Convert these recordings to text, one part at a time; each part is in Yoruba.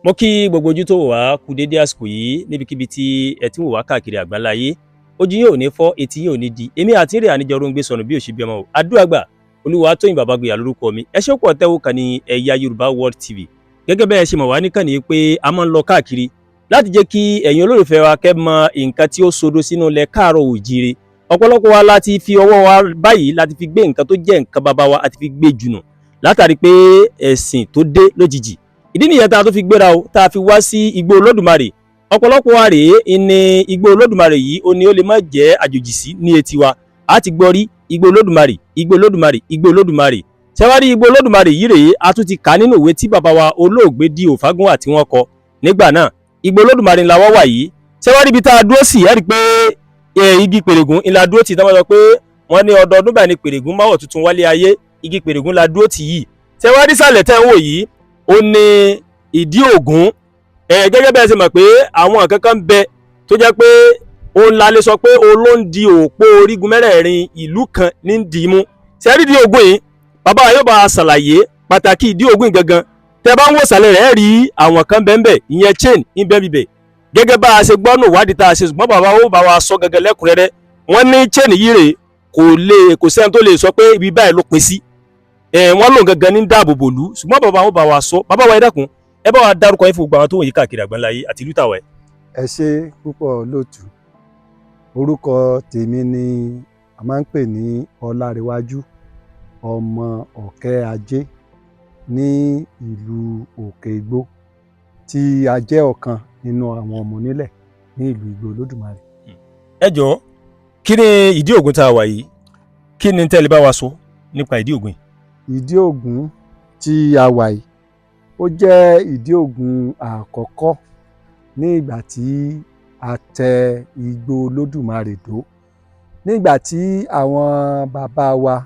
Mo kí gbogbo ojú tó wò wá kú dédé àsìkò yìí níbikíbi tí ẹ ti ń wò wá káàkiri àgbáláyé. Ojú yóò ní fọ́, etí yóò ní di. Èmi àti rẹ̀ àníjọ ló ń gbé sọnù bí òṣì bí ọmọ o. Àdúrà gbà. Olúwatóyìn Bàbágbéyà lórúkọ mi. Ẹ ṣé pọ̀ tẹ́wọ́ kan ní Ẹ̀yà Yorùbá World TV. Gẹ́gẹ́ bẹ́ẹ̀ ṣe mọ̀ wá níkànnì pé a máa ń lọ káàkiri láti jẹ́ kí ẹ̀yin olólùfẹ́ wa kẹ́ mọ nǹkan tí ó sodo sínú ilẹ̀ káàárọ̀ òjíire. Ọ̀pọ̀lọpọ̀ wa láti fi ọwọ́ wa báyìí láti fi gbé nǹkan tó jẹ́ nǹkan bàbá wa àti fi gbé jùnù látàrí pé ẹ̀sìn tó dé lójijì. Ìdí nìyẹn tá a tó fi gbéra o, tá a fi wá sí igbó Olódùmarè. Ọ̀pọ̀lọpọ̀ wa rèé ní igbó Olódùmarè yìí, ó ní ó lè má jẹ́ àjòjì sí ní etí wa. A ti gbọ́ rí igbó Olódùmarè, igbó Olódùmarè, igbó Olódùmarè. Ṣẹ́wárí igbó Olódùmarè yìí rèé, a tún ti kà nínú ìwé tí bàbá wa olóògbé D.O. Fágúnwà tí wọ́n kọ nígbà náà. Igbó Olódùmarè ńlá wá wà yìí. Ṣẹ́wárí ibi tá a dúró sí, ẹ rí i pé igi pèrègùn ńlá dúró tì. Táwọn sọ pé wọ́n ní ọdọọdún báyìí ni pèrègùn máwọ̀ tuntun wálé ayé, igi pèrègùn la dúró tì yìí. Ṣẹ́wárí sàlẹ̀ tẹ́ ń wò yìí, ó ní ìdí Ògún. Gẹ́gẹ́ bẹ́ẹ̀ ṣe mọ̀ pé àwọn nǹkan kan ń bẹ tó jẹ́ pé òun la lè sọ pé òun ló ń di òpó orígun mẹ́rẹ̀ẹ̀rin ìlú kan ní ń dì í mú. Ṣẹ́rí ìdí Ògún yìí, bàbá yóò bá a ṣàlàyé pàtàkì ìdí Ògún yìí gangan. Tẹ́ bá ń wò sàlẹ̀ rẹ̀, rí àwọn kan bẹ́ẹ̀, ìyẹn chain ń bẹ́ẹ̀ bíbẹ̀. Gẹ́gẹ́ bá a ṣe gbọ́ nù wádìí tá a ṣe, ṣùgbọ́n bàbá ó bá wa sọ gangan lẹ́kùnrẹ́rẹ́. Wọ́n ní chain yìí rèé, kò lè kò sẹ́ni tó lè sọ pé ibi báyìí ló pín sí. Wọ́n lòun gangan ní dáàbò bò lú, ṣùgbọ́n bàbá ó bá wa sọ. Bàbá wa, ẹ dákun, ẹ bá wa dárúkọ yín fún gbogbo àwọn tó wòye káàkiri àgbáńlá yìí àti ìlú tàwa ẹ. Ẹ ṣe púpọ̀ lóòtú. Orúkọ tèmi ni a máa ń pè ní Ọlárẹ̀wájú ọmọ Ọ̀kẹ́ Ajé ní ìlú Òkè Igbó, tí a jẹ́ ọ̀kan nínú àwọn ọmọ onílẹ̀ ní ìlú Igbó Olódùmarè. Ẹ jọ̀ọ́, kí ni ìdí Ògún tá a wà yìí? Kí ni tẹ́lẹ̀ bá wa sọ nípa ìdí Ògún yìí? Ìdí Ògún tí a wà yìí, ó jẹ́ ìdí Ògún àkọ́kọ́ ní ìgbà tí a tẹ Igbó Olódùmarè dó, nígbà tí àwọn bàbá wa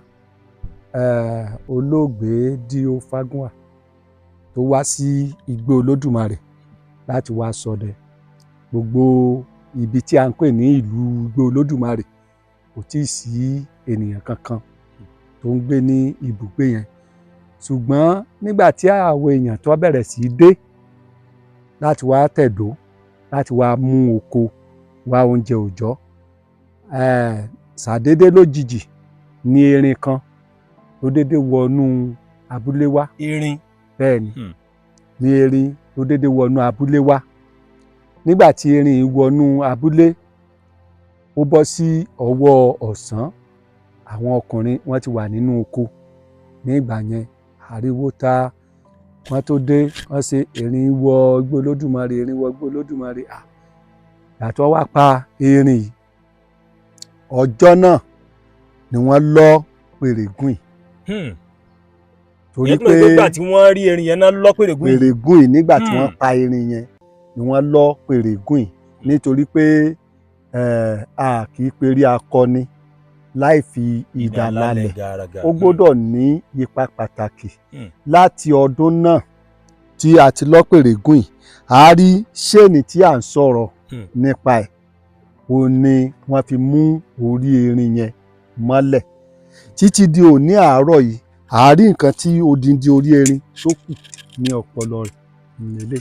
olóògbé D.O. Fágúnwà tó wá sí Igbó Olódùmarè láti wá ṣọdẹ. Gbogbo ibi tí a ń pè ní ìlú Igbó Olódùmarè, kò tíì sí ènìyàn kankan tó ń gbé ní ibùgbé yẹn. Ṣùgbọ́n nígbà tí àwọn èèyàn tó bẹ̀rẹ̀ sí í dé láti wá tẹ̀dó, láti wá mú oko wá oúnjẹ òòjọ́, ṣàdédé lójijì ní erin kan ló dédé wọnú abúlé wá. Erin? Bẹ́ẹ̀ ni. Ní erin ló dédé wọnú abúlé wá. Nígbà tí erin yìí wọnú abúlé, ó bọ́ sí ọwọ́ ọ̀sán. Àwọn ọkùnrin, wọ́n ti wà nínú oko ní ìgbà yẹn. Ariwo ta wọ́n tó dé, wọ́n ṣe erin wọ Igbó Olódùmarè, erin wọ Igbó Olódùmarè. À yàtọ̀ wá pa erin yìí. Ọjọ́ náà ni wọ́n lọ́ pèrègùn yìí, torí ìyẹn tó pé nígbà tí wọ́n rí erin yẹn náà lọ́ pèrègùn yìí. Pèrègùn yìí, nígbà tí wọ́n pa erin yẹn ni wọ́n lọ́ pèrègùn yìí, nítorí pé a kì í perí akọni láì fi idà lálẹ̀. Gàràgà. Ó gbọ́dọ̀ ní ipa pàtàkì. Láti ọdún náà tí a ti lọ́ pèrègùn yìí, a rí chain tí à ń sọ̀rọ̀ nípa ẹ̀, ó ní wọ́n fi mú orí erin yẹn mọ́lẹ̀ títí di òní àárọ̀ yìí. A rí nǹkan tí odindi orí erin tó kù ní ọpọlọ rẹ̀ nílé.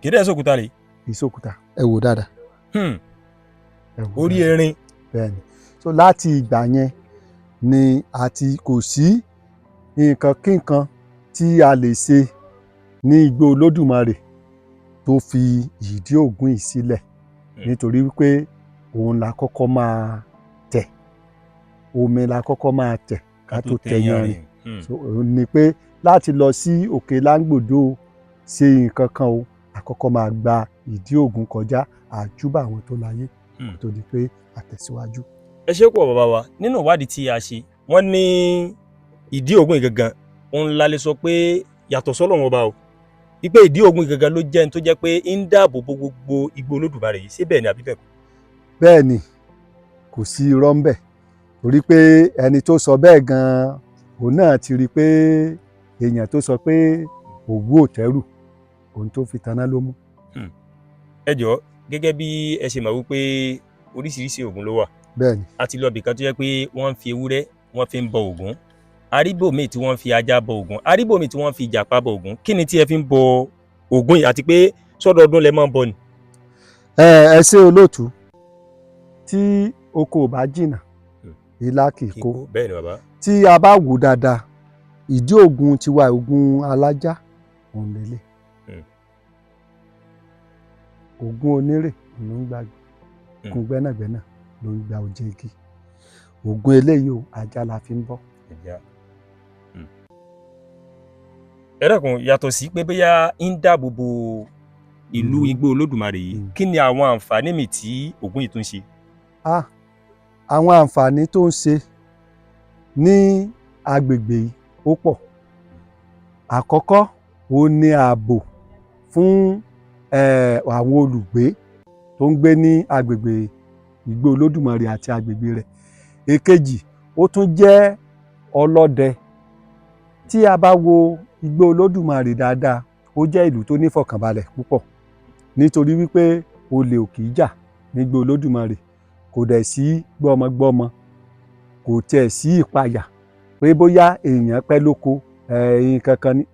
Kì í dẹ̀ sókúta rèé? Ìsókúta, ẹ wò dáadáa. Ẹ wò Orí dáadáa. erin. Bẹ́ẹ̀ni. So láti ìgbà yẹn ni àti kò sí nǹkan kíkan tí a lè ṣe ní Igbó Olódùmarè tó fi ìdí Ògún yìí sílẹ̀, nítorí wípé òun la kọ́kọ́ máa tẹ̀, omi la kọ́kọ́ máa tẹ̀ ká tó tẹ yanrìn. So òun ni pé láti lọ sí òkè Láńgbòdo ṣe nǹkan kan o, àkọ́kọ́ máa gba ìdí Ògún kọjá, àjúbà àwọn tó láyé, kó tó di pé àtẹ̀síwájú. Ẹ ṣé pọ̀, bàbá wa. Nínú ìwádìí tí a ṣe, wọ́n ní ìdí Ògún yìí gangan òun la lè sọ pé yàtọ̀ sọ́lọ́run ọba o, wípé ìdí Ògún yìí gangan ló jẹ́ ní tó jẹ́ pé ń dáàbò bo gbogbo igbó Olódùmarè yìí. Ṣé bẹ́ẹ̀ ni àbí bẹ́ẹ̀ kọ́? Bẹ́ẹ̀ ni, kò sí irọ́ ńbẹ̀, torí pé ẹni tó sọ bẹ́ẹ̀ gan-an, òun náà ti rí i pé èèyàn tó sọ pé òwú ò tẹ́rù, òun tó fi taná ló mú. Ẹ jọ̀ọ́, gẹ́gẹ́ bí ẹ ṣe mọ̀ wípé oríṣiríṣi Ògún ló wà, Bẹ́ẹ̀ ni. A ti lọ ibìkan tó jẹ́ pé wọ́n ń fi ewúrẹ́, wọ́n fi ń bọ Ògún. Aríbòmíì tí wọ́n fi ajá bọ Ògún, aríbòmíì tí wọ́n fi ìjàpá bọ Ògún. Kí ni tí ẹ fi ń bọ Ògún yìí, àti pé sọ́dọọdún lẹ máa ń bọ ni? Ẹ ṣé olóòtú. Tí oko ò bá jìnnà, ilá kì í kó. Bẹ́ẹ̀ ni, bàbá. Tí a bá wò dáadáa, ìdí Ògún tiwa, Ògún alájá òun lélẹ̀. Ògún onírè ló ń gbàgbé, Ògún gbẹ́nàgbẹ́nà ló ń gba òjé igi. Ògún eléyìí o, ajá la fi ń bọ́. Ẹja. Ẹ dákun, yàtọ̀ sí pé bóyá ń dáàbò bo ìlú igbó Olódùmarè yìí, kí ni àwọn àǹfààní mi tí Ògún yìí tún ṣe? Ah, àwọn àǹfààní tó ń ṣe ní agbègbè yìí ó pọ̀. Àkọ́kọ́, òun ni ààbò fún àwọn olùgbé tó ń gbé ní agbègbè igbó Olódùmarè àti agbègbè rẹ̀. Èkejì, ó tún jẹ́ ọlọ́dẹ. Tí a bá wo igbó Olódùmarè dáadáa, ó jẹ́ ìlú tó nífọ̀kànbalẹ̀ púpọ̀, nítorí wípé olè ò kì í jà nígbó Olódùmarè, kò dẹ̀ sí gbọ́mọgbọ́mọ, kò tiẹ̀ sí ìpayà pé bóyá èèyàn pẹ́ lóko ẹ̀yìn kankan ní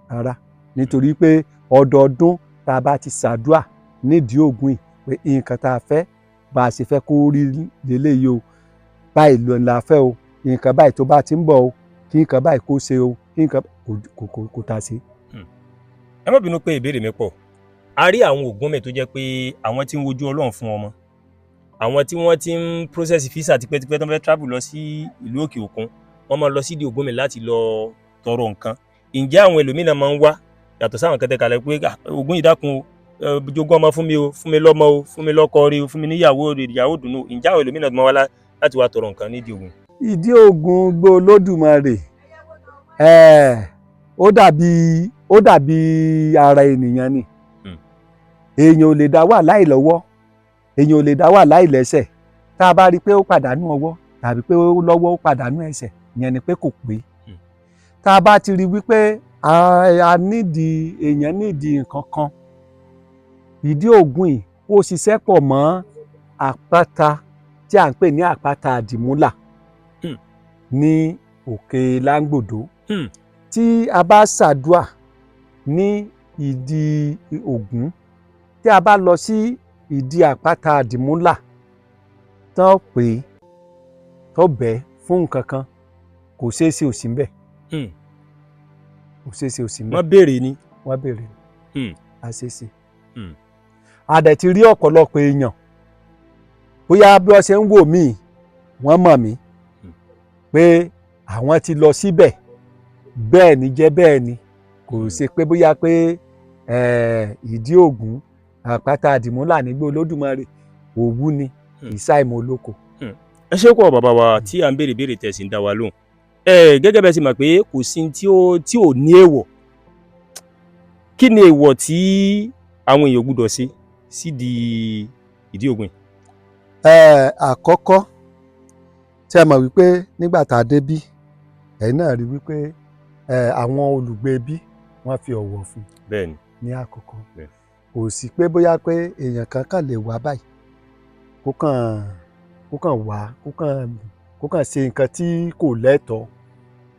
rárá, nítorí pé ọdọọdún tá a bá ti ṣàdúà nídìí Ògún yìí pé nǹkan tá a fẹ́, bá a ṣe fẹ́ kó rí leléyìí o, báyìí ló la fẹ́ o, nǹkan báyìí tó bá ti ń bọ̀ o, kí nǹkan báyìí kó ṣe o, kí nǹkan kò tà sí. Ẹ má bínú pé ìbéèrè mi pọ̀. A rí àwọn Ògún mi tó jẹ́ pé àwọn tí ń wojú Ọlọ́run fún ọmọ, àwọn tí wọ́n ti ń process visa tipẹ́tipẹ́ tó ń fẹ́ travel lọ sí ìlú òkè òkun, wọ́n máa lọ sídìí Ògún mi láti lọ tọrọ nǹkan. Ǹjẹ́ àwọn ẹlòmíràn máa ń wá yàtọ̀ sáwọn kẹtẹ kalẹ̀ pé, "Ah, Ògún yìí, dákun o, jogún ọmọ fún mi o, fún mi lọ́mọ o, fún mi lọ́kọ rí o, fún mi níyàwó rí, ìyàwó dùnú"? Ǹjẹ́ àwọn ẹlòmíràn máa wá láti wá tọrọ nǹkan nídìí Ògún? Ìdí Ògún igbó Olódùmarè, ó dàbí ara ènìyàn ni. Èèyàn ò lè dá wà láì lọ́wọ́, èèyàn ò lè dá wà láì lẹ́sẹ̀. Tá a bá rí i pé ó pàdánù ọwọ́ tàbí pé ó lọ́wọ́ ó pàdánù ẹsẹ̀, ìyẹn ni pé kò pé. Tá a bá ti rí i wípé a nídìí, èèyàn nídìí nǹkan kan, ìdí Ògún yìí ó ṣiṣẹ́ pọ̀ mọ́ àpáta tí à ń pè ní àpáta àdìmúlà ní òkè Láńgbòdo. Tí a bá ṣàdúà ní ìdí Ògún, tí a bá lọ sí ìdí àpáta àdìmúlà tán, pè é tó bẹ́ẹ̀ fún nǹkan kan, kò ṣeé ṣe ò sí ńbẹ̀. Kò ṣeé ṣe ò sí ńbẹ̀. Wọ́n béèrè ni. Wọ́n béèrè, a ṣeé ṣe. A dẹ̀ ti rí ọ̀pọ̀lọpọ̀ èèyàn, bóyá bí wọ́n ṣe ń wò mí, wọ́n mọ̀ mí pé àwọn ti lọ síbẹ̀. Bẹ́ẹ̀ ni jẹ́ bẹ́ẹ̀ ni, kò ṣe pé bóyá pé ìdí Ògún, àpáta àdìmúlà nígbó Olódùmarè, òwú ni, kì í ṣàìmọ̀ olóko. Ẹ ṣé pọ̀, bàbá wa, tí à ń béèrè béèrè tẹ̀sí ń dá wa lóhùn. Ẹ gẹ́gẹ́ bẹ́ẹ̀ sì mọ̀ pé kò sí tí ò ní èèwọ̀. Kí ni èèwọ̀ tí àwọn èèyàn gbúdọ̀ ṣe sídìí ìdí Ògún yìí? Àkọ́kọ́, tí ẹ mọ̀ wípé nígbà tá a débí, ẹ̀yin náà rí wípé àwọn olùgbé bí wọ́n fi ọ̀wọ̀ fún ní àkọ́kọ́. Kò sí pé bóyá pé èèyàn kan kàn lè wá báyìí, kó kàn wá, kó kàn ṣe nǹkan tí kò lẹ́tọ̀ọ́,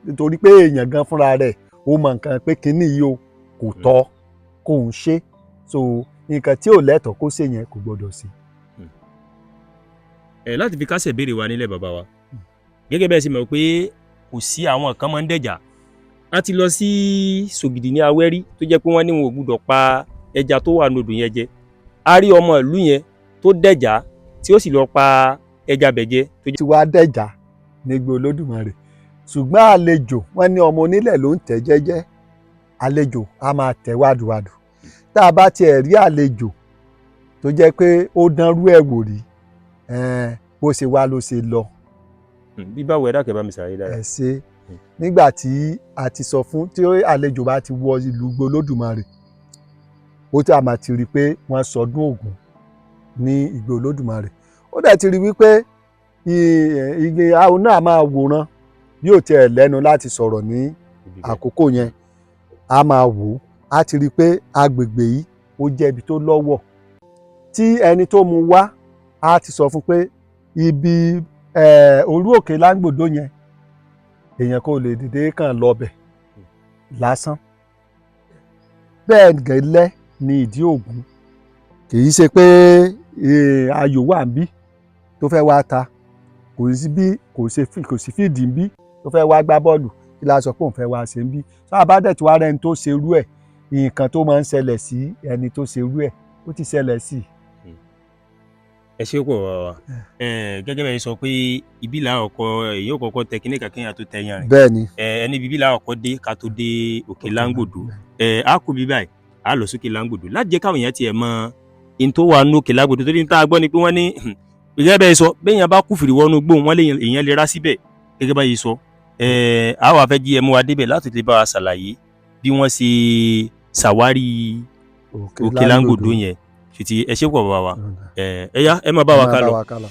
nítorí pé èèyàn gan fúnra rẹ̀ ó mọ nǹkan pé kinní yìí o kò tọ́ kó ń ṣe. So nǹkan tí ò lẹ́tọ̀ọ́ kó ṣe yẹn, kò gbọdọ̀ ṣe. Ẹ láti fi kásẹ̀ béèrè wa nílẹ̀, bàbá wa, gẹ́gẹ́ bẹ́ẹ̀ ṣe mọ̀ pé kò sí, àwọn kan máa ń dẹ̀jà. A ti lọ sí Sògìdì ní Awẹ́rí, tó jẹ́ pé wọ́n ní wọn ò gbúdọ̀ pa ẹja tó wà lódò yẹn jẹ. A rí ọmọ ìlú yẹn tó dẹ̀jà, tí ó sì lọ pa ẹja bẹ̀jẹ tó jẹ́ Tí wàá dẹ̀jà nígbà Olódùmarè, ṣùgbọ́n àlejò, wọ́n ní ọmọ onílẹ̀ ló ń tẹ̀ jẹ́jẹ́, àlejò á máa tẹ̀ wádùwádù. Tá a bá tiẹ̀ rí àlejò tó jẹ́ pé ó dánrú ẹ̀ wò rí, bó ṣe wá ló ṣe lọ. Bí báwo? Ẹ dákẹ́, bá mi ṣàlàyé dára. Ẹ ṣe. Nígbà tí a ti sọ fún tí àlejò bá ti wọ ìlú igbó Olódùmarè, ó tí a máa ti rí i pé wọ́n sọdún Ògún ní igbó Olódùmarè, ó dẹ̀ ti rí i wípé igi àwọn náà máa wòran, yóò tiẹ̀ lẹ́nu láti sọ̀rọ̀ ní àkókò yẹn, a máa wò ó, a ti rí i pé agbègbè yìí ó jẹ́ ibi tó lọ́wọ̀. Tí ẹni tó mú wá á ti sọ fún pé ibi orí òkè Láńgbòdo yẹn, èèyàn kò lè dìde kàn lọ bẹ̀ lásán. Bẹ́ẹ̀ gẹ́lẹ́ ni ìdí Ògún. Kì í ṣe pé ayò wà ń bí tó fẹ́ wá ta, kò sí bí kò sí fídì ń bí tó fẹ́ wá gbá bọ́ọ̀lù. Kí la sọ pé òun fẹ́ wá ṣe ń bí? Tó a bá dẹ̀ tí wàá rẹni tó ṣerú ẹ̀, nǹkan tó máa ń ṣẹlẹ̀ sí ẹni tó ṣerú ẹ̀, ó ti ṣẹlẹ̀ sí i. Ẹ ṣe pọ̀, bàbá wa. Gẹ́gẹ́ bẹ́ẹ̀ sọ pé ibi là ọkọ èyí ò kọ́kọ́ tẹ kíní kan kéèyàn tó tẹ yan rìn. Bẹ́ẹ̀ ni. Ẹni bíbí là ọkọ dé ká tó dé Òkè Láńgbòdo. Á kú bí báyìí, á lọ sókè Láńgbòdo láti jẹ́ káwọn èèyàn tiẹ̀ mọ in tó wà nù Òkè Láńgbòdo, torí ní tá a gbọ́ ni pé wọ́n ní, gẹ́gẹ́ bẹ́ẹ̀ sọ, béèyàn bá kúfìrí wọnú gbóhùn wọ́n lè èèyàn lè rá síbẹ̀. Gẹ́gẹ́ báyìí sọ, á wà fẹ́ jí ẹ mú wa débẹ̀ láti lè bá wa ṣàlàyé bí wọ́n ṣe ṣàwárí Òkè Láńgbòdo yẹn. Ṣùtì ẹ ṣe pọ̀, bàbá wa. Ẹ yá, ẹ máa bá wa ká lọ.